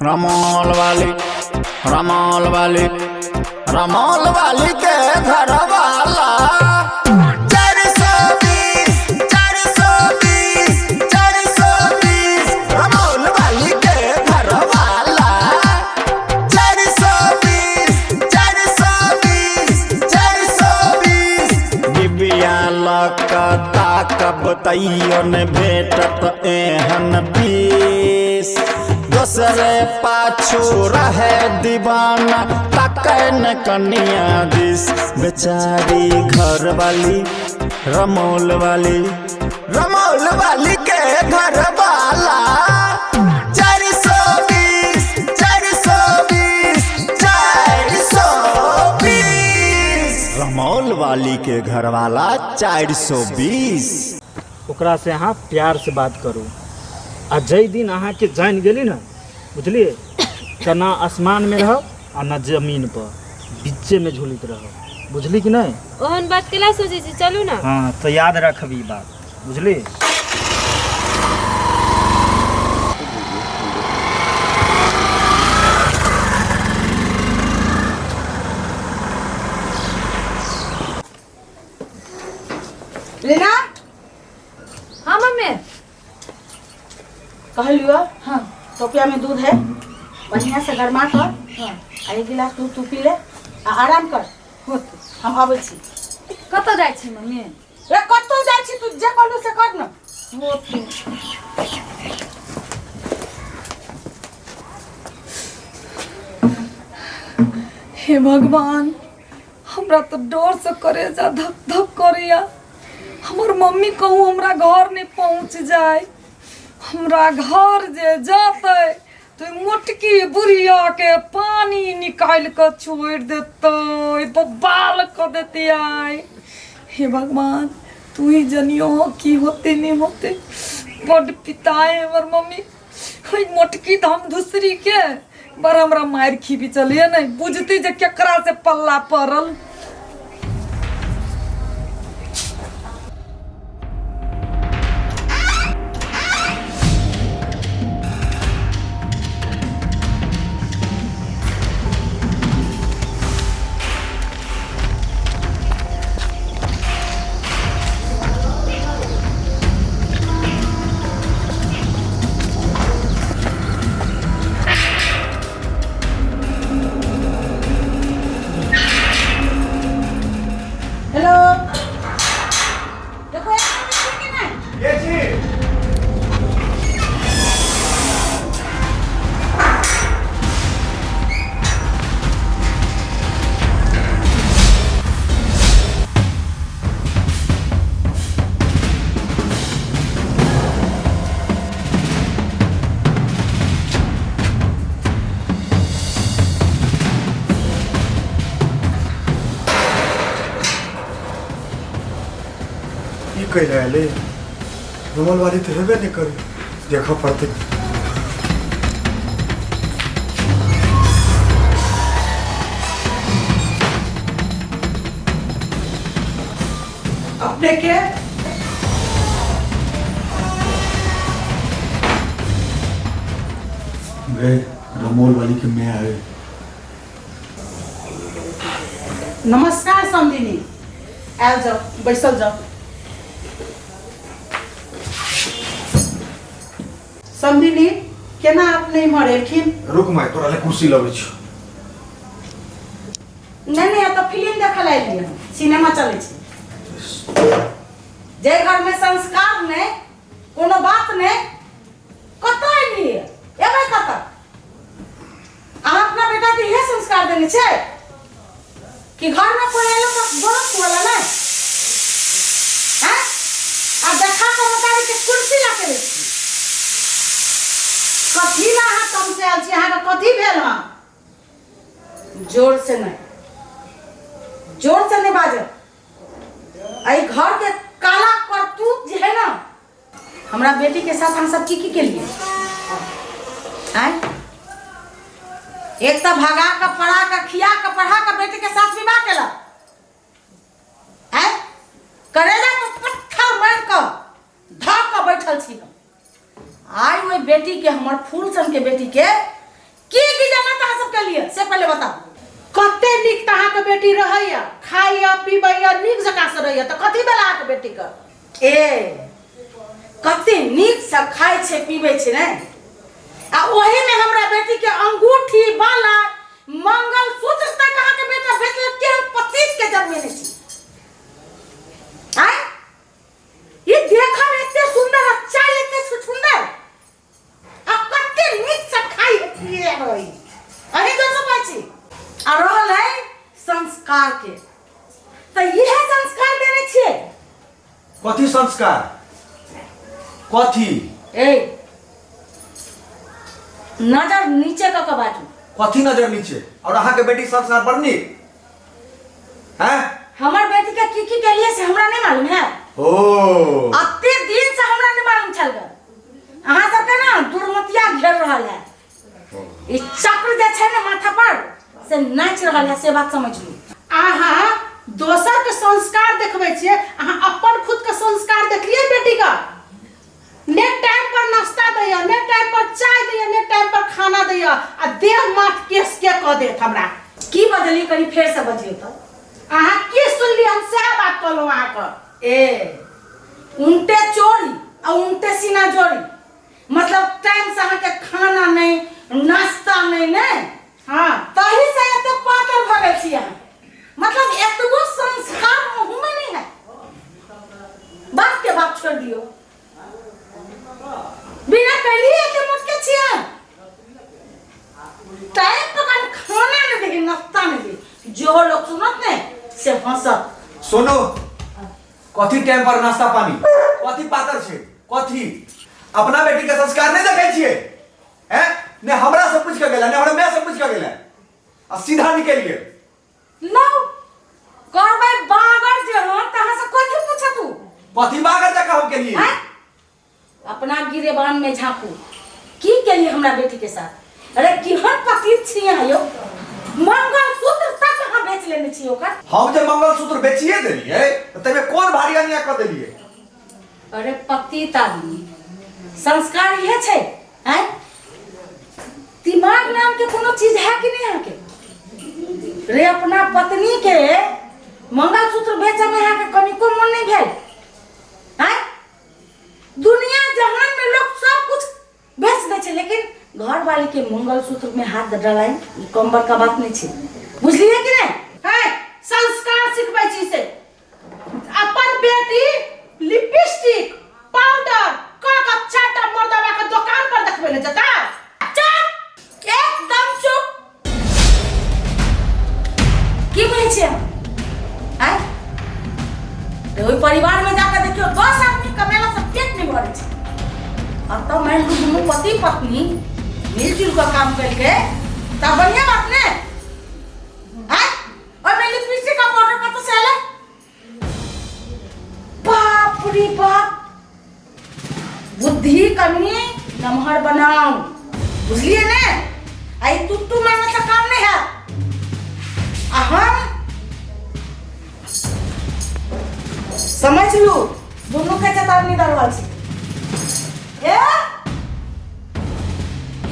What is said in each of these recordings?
रमौल वाली, रमौल वाली, रमौल वाली के घर वाला 420, 420, 420। रमौल वाली के घर वाला 420, 420, 420। डिबिया लकता कब तैयो ने भेटत एहन पीस। दोसरे पाछू रहे दीवाना, तकै न कनिया दिस। बेचारी घर वाली, रमौल वाली, रमौल वाली के घर वाला 420, 420, 420। रमौल वाली के घर वाला 420। ओकरा से अहाँ प्यार से बात करू आ जाहि दिन अहाँके जानि गेली ने, बुझलियै तऽ ना आसमानमे रहब आ ना जमीन पर, बीचेमे झूलैत रहब, बुझली कि नहि? ओहन बात केला सोचै छी, चलू ने। हँ, तऽ याद रखब ई बात, बुझली? रीना। हाँ मम्मी। कहलियो। हाँ, टोपिया में दूध है, बढ़िया से गरमा कर। हाँ, आ एक गिलास दूध तू पी ले आ आराम कर। होत, हम आबै छी। कतऽ जाइ छी मम्मी? रे, कतौ जाइ छी? तू जे कहलू से कर न। होत। हे भगवान, हमरा तऽ डरसँ करेजा धक धक करैया। हमर मम्मी कहूँ हमरा घर नहि पहुँच जाय। हमरा घर जे जतै तऽ ओहि मोटकी बुढ़ियाके पानी निकालि कऽ छोड़ि देतै, बबाल कऽ देतै। हे भगवान, तू ही जनियो की होतै नहि होतै। बड्ड पिताए हमर मम्मी। ओहि मोटकी तऽ हम धुसरीके बड़ हमरा मारि खीबी चलिए नहि बुझती जे केकरा से पल्ला पड़ल। हेलो, देखो एक मिनट ठीक है ना? के छी? ई कहि रहले रुमल वाली तऽ हेबे नहि करी, देखऽ पड़तै। अपने के गए रमोल वाली के मैं आए। नमस्कार समधिनी, आयल जाओ, बैसल जाओ। समधिनी, केना अपने इम्हर एलखिन? रुक माय, तोरा ले कुर्सी लबै छी। नहि नहि, एतऽ फिल्म देखऽ लए एलियै हन, सिनेमा चलै छै। जे घरमे संस्कार नहि, कोनो बात नहि, कतऽ एलियै? एबै कतऽ? अहाँ अपना बेटाके इएह संस्कार देने छै कि घरमे कोइ एलो तऽ गोड़ छुअला नहि? हैं, आ देखा कऽ मोतारी के कुर्सी ला के दै छी। कथी ला अहाँ तमसायल छी? अहाँके कथी भेल हँ? जोर से नहीं, जोर से नहीं बाजब। एहि घर के काला करतूत जे है ना, हमरा बेटी के साथ हम सब की की केलिए? आय, एक तो भगा के, पढ़ा के, खिया के, पढ़ा के बेटी के साथ विवाह केलक। आय, करेजा पर पत्थर मारि कऽ धऽ कऽ बैठल छी हम। आइ ओहि बेटी के, हमर फूल सन के बेटी के बेटी रहैया, खाइया पीबैया, नीक जकाँ से रहैया, तऽ कथी भेल अहाँके बेटीके? ए कते नीक से खाइ छै पीबै छै ने, आ ओहीमे हमरा बेटीके अंगूठी बाला मंगलसूत्र तक अहाँके बेटा बेचलक। केहन पतित के जन्मेने छी आँय? ई देखब एते सुंदर आ चाल एते सुंदर आ कते नीक से खाइ पिए है। अहीं जो सब छी आ रहल है संस्कार के, तऽ इहे संस्कार देने छियै। कथी संस्कार? कथी? ए नजर नीचे कऽ के बाजू। कथी नजर नीचे? और अहाँ के बेटी संस्कार बड़ नीक हैं? हमर बेटी के की की केलिए से हमरा नहीं मालूम है। ओ अते दिन से हमरा नहीं मालूम छल गे। अहाँ सबके ना दुर्मतिया घेर रहल है, ई चक्र जे छै ने माथा पर से नाचि रहल है, से बात समझ लू। अहाँ दोसर के संस्कार देखबै छियै, अहाँ अपन खुद के संस्कार देखलियै बेटी का? ने टाइम पर नाश्ता दैया, ने टाइम पर चाय दैया, ने टाइम पर खाना दैया, आ देह माथ केस के कह देत हमरा। की बजलियै? कनी फेर से बजियौ तऽ। अहाँ की सुनलियै? हम सएह बात कहलहुँ अहाँके। ए उनटे चोरी आ उनटे सीना जोरी, मतलब टाइम से अहाँके खाना नहीं, नाश्ता नहीं ने? हाँ, तही से एते पातर भऽ गेल छी अहाँ। मतलब एतबो संस्कार मुँह में नहीं है। बात के बात छोड़ दियो, बिना कहिए एते मोटके छी अहाँ। टाइम पर कन खाना नहीं दे, नाश्ता नहीं दे, जो लोग सुनत ने से हंसत। सुनो, कथी टाइम पर नाश्ता पानी, कथी पातर छै, कथी अपना बेटी के संस्कार नहीं देखै छियै हैं? ने हमरा से पूछ के गेला, ने हमरा माय से पूछ के गेला, आ सीधा निकलि गेल। लो करबै बागर जे हन त अहाँ से कथी पूछत तू? कथी बागर जकाँ हम केलियै? हैं? अपना गिरेबान में झांकू, की केलिए हमरा बेटी के साथ? अरे केहन पतित छी अहाँ यौ, मंगलसूत्र तक अहाँ बेच लेने छी ओकर। हम जे मंगलसूत्र बेचिए देलियै तऽ ताहिमे कोन भारी अन्याय कऽ देलियै? अरे पतित आदमी, संस्कार इहे छै हैं? दिमाग नाम के कोनो चीज है कि नहीं अहाँके? रे अपना पत्नी के मंगलसूत्र बेचऽ में अहाँके कनिको मन नहीं भेल हैं? दुनिया जहान में लोग सब कुछ बेच दै छै, लेकिन घर वाली के मंगलसूत्र में हाथ डलाइ ई कम बड़का बात नहीं छै, बुझलियै कि नहीं? है संस्कार सिखबै छी से अपन बेटी लिपस्टिक पाउडर क क चाटा मर्दवा के दुकान पर देखबै ले जता। चुप, एकदम चुप। की बुझै छियै आँय? तऽ ओहि परिवारमे जाकऽ देखियौ, 10 आदमी कमेला से पेट नहि भरै छै। अतऽ मानि लू दुनू पति पत्नी मिलजुल कऽ काम केलकै तऽ बढ़िआँ बात ने आँय? ओहिमे लिपस्टिक आ पाउडर कतऽ से एलै? बाप रे बाप, बुद्धि कनि नमहर बनाउ, बुझलियै ने? आ ई टुट्टू मारने से काम नहि हैत। आ हम समझ लू दुनू के चेतावनी दऽ रहल छी। ए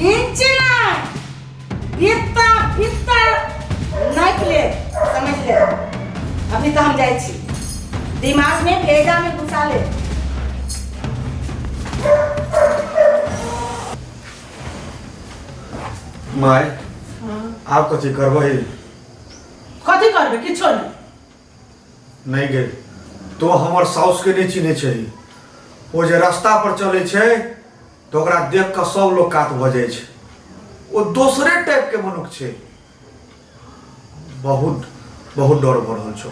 इंची नहि, इत्ता पित्ता नापि ले, समझ ले। अभी तो हम जाइ छी, दिमाग में भेजा में घुसा ले। माय, आब कथी करबही? कथी करबै? किछो नहि। नहि गे, तो हमर साउसके नहि चिन्है छही। ओ जे रास्ता पर चलै छै तऽ ओकरा देख कऽ सब लोग कात भऽ जाइ छै। ओ दोसरे टाइपके मनुख छै। बहुत बहुत डर भऽ रहल छौ।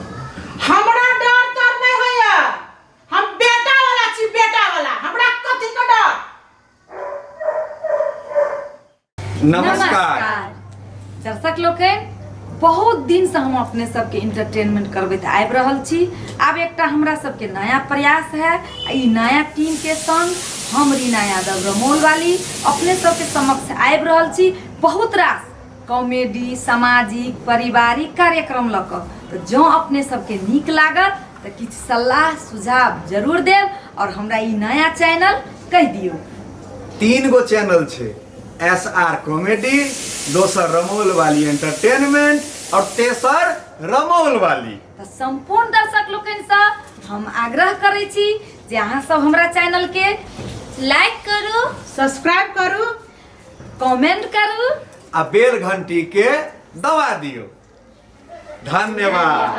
हमरा डर तर नहि होइया, हम बेटा वाला छी, बेटा वाला, हमरा कथी के डर? नमस्कार दर्शक लोकनि, बहुत दिनसँ हम अपने सबके इंटरटेनमेंट करबैत आबि रहल छी। आब एकटा हमरा सबके नया प्रयास है आ ई नया टीम के संग हम रीना यादव रमौल वाली अपने सबके समक्ष आबि रहल छी बहुत रास कॉमेडी, सामाजिक, पारिवारिक कार्यक्रम लऽ कऽ। तऽ जँ अपने सबके नीक लागत तऽ किछु सलाह सुझाव जरूर देब और हमरा ई नया चैनल कहि दियौ। 3 गो चैनल छै, एस आर कॉमेडी, दोसर रमौल वाली एंटरटेनमेंट और तेसर रमौल वाली। तऽ सम्पूर्ण दर्शक लोकनिसँ हम आग्रह करै छी जे अहाँ सब हमरा चैनलके लाइक करू, सब्सक्राइब करू, कमेंट करू आ बेल घंटी के दबा दियौ। धन्यवाद।